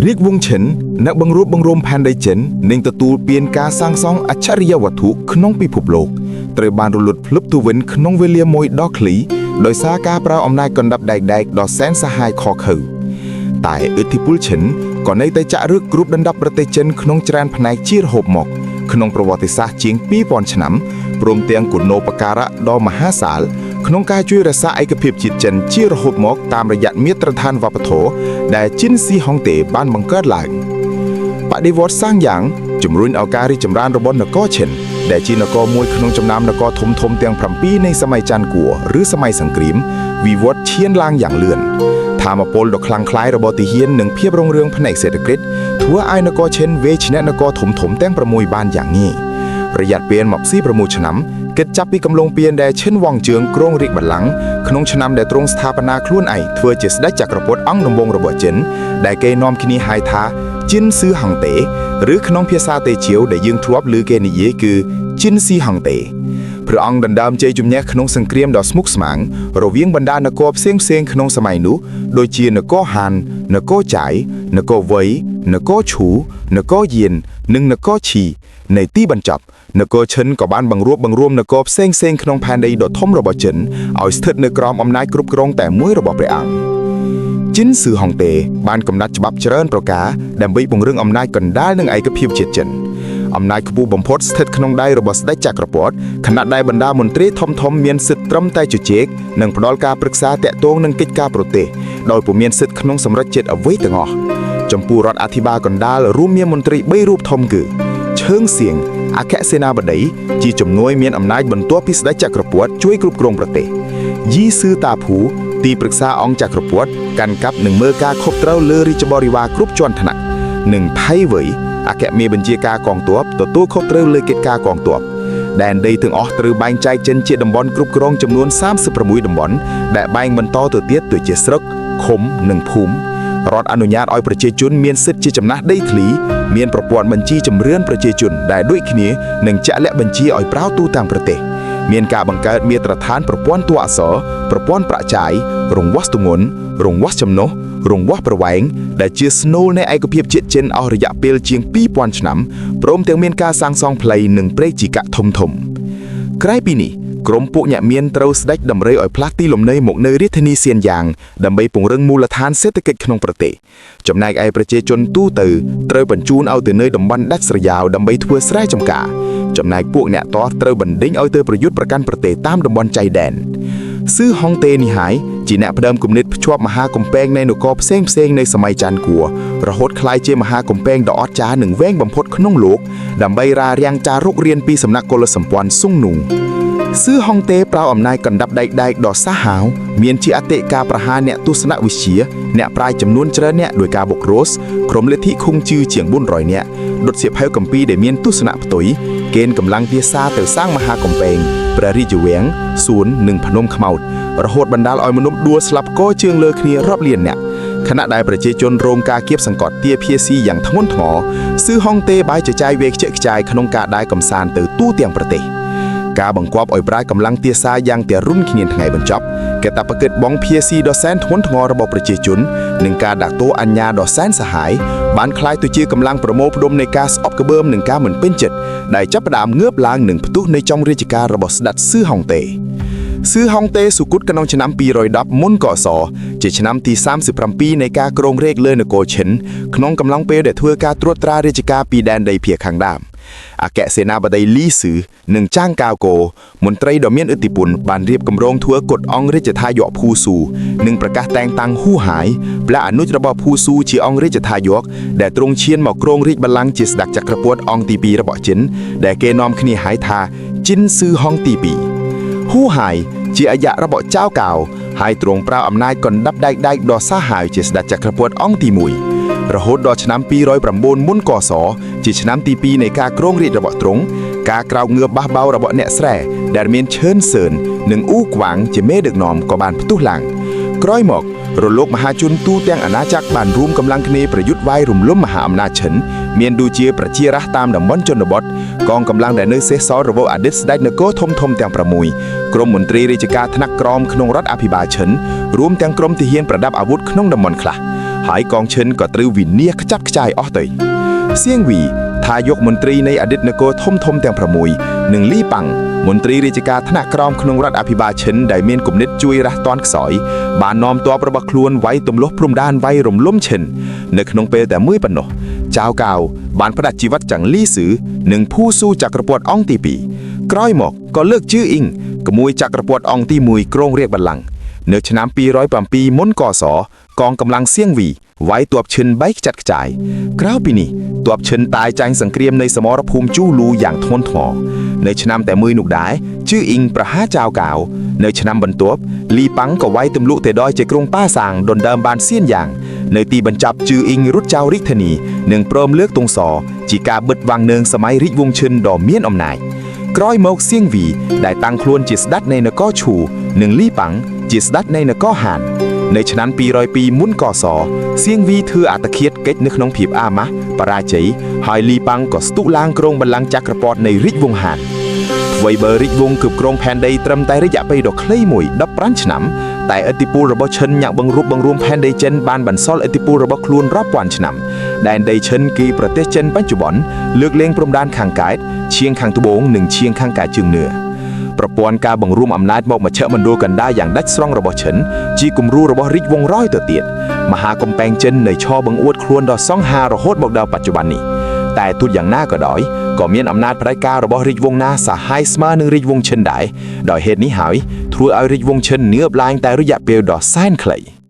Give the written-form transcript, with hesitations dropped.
រាជវង្សឈិនអ្នកបង្រួបបង្រួមផែនដីចិននឹងទទួលពានការសាងសង់អច្ឆរិយវត្ថុក្នុងពិភពលោកត្រូវបានរលត់ភ្លឹបទៅវិញក្នុងវេលាមួយដ៏ខ្លីដោយសារការប្រើអំណាចកណ្ដាប់ដែកដែកដ៏សែនសាហាយខខើតែឥទ្ធិពលឈិនក៏នៅតែចាក់ឫសគ្រប់ដណ្ដប់ប្រទេសចិនក្នុងច្រើនផ្នែកជារហូតមក ក្នុងប្រវត្តិសាស្ត្រជាង2000ឆ្នាំព្រមទាំងគុណូបការៈដ៏មហាសាល ក្នុងការជួយរក្សាឯកភាពជាតិចិនជារហូតមកតាមរយៈមាត្រដ្ឋានវប្បធម៌ដែលជីនស៊ីហុងតេបានបង្កើតឡើងបដិវត្តសាងយ៉ាងជំរុញឲ្យការរីកចម្រើនរបស់នគរឈិនដែលជានគរមួយក្នុងចំណោមនគរធំៗទាំង7នៃសម័យច័ន្ទគួរឬសម័យសង្គ្រាមវិវត្តឈានឡើងយ៉ាងលឿនធម៌ពលដ៏ខ្លាំងក្លារបស់ទាហាននិងភាពរុងរឿងផ្នែកសេដ្ឋកិច្ចធ្វើឲ្យនគរឈិនវេឈ្នះនគរធំៗទាំង6បានយ៉ាងងាយ រយៈពេល26ឆ្នាំគិតចាប់ពីកំឡុងពេលដែលឈិនវងជឿងគ្រងរាជបល្ល័ង្កក្នុងឆ្នាំដែលទ្រង់ស្ថាបនាខ្លួនឯងធ្វើជាស្ដេចចក្រពត្តិអង្គដំបូងរបស់ចិនដែលគេនាំគ្នាហៅថាជីនស៊ឺហងតេឬក្នុងភាសាតេជាវដែលយើងធ្លាប់ឮគេនិយាយគឺជីនស៊ីហងតេព្រះអង្គដណ្ដើមជ័យជំនះក្នុងសង្គ្រាមដ៏ស្មុគស្មាញរវាងបណ្ដានគរផ្សេងៗក្នុងសម័យនោះដូចជានគរហាននគរចាយនគរវៃនគរឈូនគរយាននិងនគរឈីនៅទីបញ្ចប់ នគរឈិនក៏បានបង្រួបបង្រួមនគរផ្សេងៗក្នុងផែនដីដ៏ធំរបស់ចិនឲ្យស្ថិតនៅក្រោមអំណាចគ្រប់គ្រងតែមួយរបស់ព្រះអង្គជីនស៊ឺហុងតេបានកំណត់ច្បាប់ច្រើនប្រការដើម្បីពង្រឹងអំណាចកណ្ដាលនិងឯកភាពជាតិចិនអំណាចខ្ពស់បំផុតស្ថិតក្នុងដៃរបស់ស្ដេចចក្រពត្តិខណៈដែលបណ្ដាមន្ត្រីធំៗមានសិទ្ធិត្រឹមតែជជែកនិងផ្ដល់ការប្រឹក្សាតាក់ទងនឹងកិច្ចការប្រទេសដោយពុំមានសិទ្ធិក្នុងសម្រេចចិត្តអ្វីទាំងអស់ចំពោះរដ្ឋអធិបាលកណ្ដាលរួមមានមន្ត្រី3រូបធំគឺ ឈើងសៀងអគ្គសេនាបតីជាជំនួយមានអំណាចបន្ទាប់ពីស្ដេចចក្រពត្តិជួយគ្រប់គ្រងប្រទេសយីស៊ឺតាភូទីប្រឹក្សាអង្គចក្រពត្តិកាន់កាប់និងមើលការខុសត្រូវលើរាជបរិវារគ្រប់ជាន់ថ្នាក់និងថៃវៃអគ្គមេបញ្ជាការកងទ័ពទទួលខុសត្រូវលើកិច្ចការកងទ័ពដែនដីទាំងអស់ត្រូវបែងចែកចិនជាតំបន់គ្រប់គ្រងចំនួន36តំបន់ដែលបែងបន្តទៅទៀតទៅជាស្រុកឃុំនិងភូមិ រដ្ឋអនុញ្ញាតឲ្យប្រជាជនមានសិទ្ធិជាចំណាស់ដីធ្លីមានប្រព័ន្ធបញ្ជីជំរឿនប្រជាជនដែលដូចគ្នានិងជាក់លាក់បញ្ជីឲ្យប្រៅទូទាំងប្រទេសមានការបង្កើតមាត្រដ្ឋានប្រព័ន្ធតួអក្សរប្រព័ន្ធប្រាក់ចាយរង្វាស់ទម្ងន់រង្វាស់ចំណុះរង្វាស់ប្រវែងដែលជាស្នូលនៃឯកភាពជាតិចិនអស់រយៈពេលជាង2000ឆ្នាំព្រមទាំងមានការសាងសង់ផ្លូវនិងព្រែកជីកាក់ធំៗ ក្រៅពីនេះក្រុមពួកអ្នកមានត្រូវស្ដេចតម្រូវឲ្យផ្លាស់ទីលំនៅមកនៅរាជធានីសៀនយ៉ាងដើម្បីពង្រឹងមូលដ្ឋានសេដ្ឋកិច្ចក្នុងប្រទេសចំណែកឯប្រជាជនទូទៅត្រូវបញ្ជូនឲ្យទៅនៅតំបន់ដាច់ស្រយាលដើម្បីធ្វើស្រែចម្ការចំណែកពួកអ្នកតោះត្រូវបណ្ដេញឲ្យទៅប្រយុទ្ធប្រកាន់ប្រទេសតាមតំបន់ចៃដែនស៊ឺហុងតេនេះហើយជាអ្នកផ្ដើមគំនិតភ្ជាប់មហាកំពែងនៃនគរផ្សេងផ្សេងៗនៃសម័យច័ន្ទគួររហូតក្លាយជាមហាកំពែងដ៏អស្ចារ្យនិងវែងបំផុតក្នុងលោកដើម្បីរារាំងចារុករៀនពីសំណាក់កុលសម្ព័ន្ធស៊ុងនូ ស៊ឺហុងតេប្រើអំណាចកណ្ដាប់ដែកដែកដ៏សាហាវមានជាអតិការប្រហារអ្នកទស្សនវិជ្ជាអ្នកប្រាជ្ញចំនួនច្រើនអ្នកដោយការបុករោសក្រុមលទ្ធិខុងជឺជាង400នាក់ដុតសៀវភៅកម្ពីដែលមានទស្សនៈផ្ទុយកេណ្ឌកម្លាំងទាសាទៅសាងមហាកំពែងព្រះរាជវាំងសួននិងភ្នំខ្មោចរហូតបណ្ដាលឲ្យមនុស្សដួលស្លាប់កជើងលើគ្នារាប់លានអ្នកខណៈដែលប្រជាជនរងការគៀបសង្កត់ទាភាស៊ីយ៉ាងធ្ងន់ធ្ងរស៊ឺហុងតេបាយចចាយវេខ្ជិះខ្ចាយក្នុងការដើរកំសាន្តទៅទូទាំងប្រទេស ការបង្គាប់ឲ្យប្រើកម្លាំងទាសាយ៉ាងទារុណគ្មានថ្ងៃបញ្ចប់កតបកិច្ចបងភាស៊ីដ៏សែនធ្ងន់ធ្ងររបស់ប្រជាជននិងការដាក់ទោសអញ្ញាដ៏សែនសាហាយបានក្លាយទៅជាកម្លាំងប្រមូលផ្ដុំនៃការស្អប់ក្បើមនិងការមិនពេញចិត្តដែលចាប់ផ្ដើមងើបឡើងនឹងផ្ទុះនៃចុងរាជការរបស់ស្ដេចស៊ឺហុងតេស៊ឺហុងតេសុគតក្នុងឆ្នាំ210មុនកសជាឆ្នាំទី37នៃការគ្រងរាជលើនគរឈិនក្នុងកំឡុងពេលដែលធ្វើការត្រួតត្រារាជការពីដែនដីភាគខាងដើម អគ្គសេនាបតីលីស៊ឺនិងចាងកាវកោមន្ត្រីដ៏មានឥទ្ធិពលបានរៀបគម្រោងធ្វើកុដអង្គរាជថាយកភូស៊ូនិងប្រកាសតែងតាំងហ៊ូហាយផ្លាអនុជរបស់ភូស៊ូជាអង្គរាជថាយកដែលទ្រង់ឈានមកគ្រងរាជបល្ល័ង្កជាស្ដេចចក្រពត្តិអង្គទី2របស់ចិនដែលគេនាំគ្នាហៅថាជីនស៊ឺហុងទី2ហ៊ូហាយជាអាយៈរបស់ចៅកាវហើយទ្រង់ប្រើអំណាចកណ្ដាប់ដែកដែកដ៏សាហាវជាស្ដេចចក្រពត្តិអង្គទី1រហូតដល់ឆ្នាំ209មុនកសជាឆ្នាំទី2នៃការគ្រងរាជរបស់ទ្រង់ការក្រោកងើបបះបោររបស់អ្នកស្រែដែលមានឈឿនសឿននិងអ៊ូក្វាងជាមេដឹកនាំក៏បានផ្ទុះឡើងក្រោយមករលកមហាជនទូទាំងអាណាចក្របានរួមកម្លាំងគ្នាប្រយុទ្ធវាយរំលំមហាអំណាចឈិនមានដូចជាប្រជារាស្ត្រតាមតំបន់ជនបទកងកម្លាំងដែលនៅសេសសល់របស់អតីតស្ដេចនគរធំធំទាំង6ក្រុមមន្ត្រីរាជការថ្នាក់ក្រោមក្នុងរដ្ឋអភិបាលឈិនរួមទាំងក្រុមទាហានប្រដាប់អាវុធក្នុងតំបន់ខ្លះ ហើយកងឈិនក៏ត្រូវវិនាសខ្ចាត់ខ្ចាយអស់ទៅសៀងវីថាយកមន្ត្រីនៃអតីតនគរធំធំទាំង6និងលីប៉ាំងមន្ត្រីរាជការថ្នាក់ក្រោមក្នុងរដ្ឋអភិបាលឈិនដែលមានគំនិតជួយរះតាន់ខ្សោយបាននាំទ័ពរបស់ខ្លួនវាយទម្លុះព្រំដែនវាយរំលំឈិននៅក្នុងពេលតែមួយប៉ុណ្ណោះចៅកៅបានផ្ដាច់ជីវិតចង្លីស៊ឺនិងភូស៊ូចក្រពត្តិអង្គទី2ក្រោយមកក៏លើកជឺអ៊ីងក្មួយចក្រពត្តិអង្គទី1គ្រងរាជបល្ល័ង្កនៅឆ្នាំ207មុនកសកងកម្លាំងសៀងវីវាយទ័ពឈិនបែកខ្ចាត់ខ្ចាយក្រៅពីនេះទ័ពឈិនតាយចាញ់សង្គ្រាមនៃសមរភូមិជូលូយ៉ាងធ្ងន់ធ្ងរនៅឆ្នាំតែមួយនោះដែរជឺអ៊ីងប្រហារចៅកៅនៅឆ្នាំបន្ទាប់លីប៉ាំងក៏វាយទម្លុទៅដល់ជាក្រុងប៉ាសាងដណ្ដើមបានសៀនយ៉ាងនៅទីបញ្ចប់ជឺអ៊ីងរត់ចោលរាជធានីនិងព្រមលើកទងសជាការបិទវាំងនឿងសម័យរាជវង្សឈិនដ៏មានអំណាចក្រោយមកសៀងវីដែលតាំងខ្លួនជាស្ដេចនៃនគរឈូនិងលីប៉ាំងជាស្ដេចនៃនគរហាននៅឆ្នាំ202មុនកសសៀងវីធ្វើអត្តឃាតកិច្ចនៅក្នុងភាពអាម៉ាស់បរាជ័យហើយលីប៉ាំងក៏ស្ទុះឡើងគ្រងបល្ល័ង្កចក្រពត្តិនៃរាជវង្សហានអ្វីបើរាជវង្សគ្រប់គ្រងផែនដីត្រឹមតែរយៈពេលដ៏ខ្លីមួយ15ឆ្នាំតែឥទ្ធិពលរបស់ឈិនញាក់បង្រួបបង្រួមផែនដីចិនបានបន្សល់ឥទ្ធិពលរបស់ខ្លួនរាប់ពាន់ឆ្នាំដែនដីឈិនគឺប្រទេសចិនបច្ចុប្បន្នលើកលែងព្រំដែនខាងកើតឈៀងខាងត្បូងនិងឈៀងខាងកើតជើងនឿប្រព័ន្ធការបង្រួមអំណាចមកមជ្ឈមណ្ឌលកណ្ដាលយ៉ាងដាច់ស្រង់របស់ឈិនជាគំរូរបស់រាជវង្សរយទៅទៀតមហាកំពែងចិននៅឈរបង្អួតខ្លួនដ៏សង្ហារហូតមកដល់បច្ចុប្បន្ននេះតែទូចយ៉ាងណាក៏ដោយក៏មានអំណាចផ្ដាច់ការរបស់រាជវង្សណាសាហាយស្មើនឹងរាជវង្សឈិនដែរដោយហេតុនេះហើយធ្វើឲ្យរាជវង្សឈិននឿបឡើងតែរយៈពេលដ៏សែនខ្លី។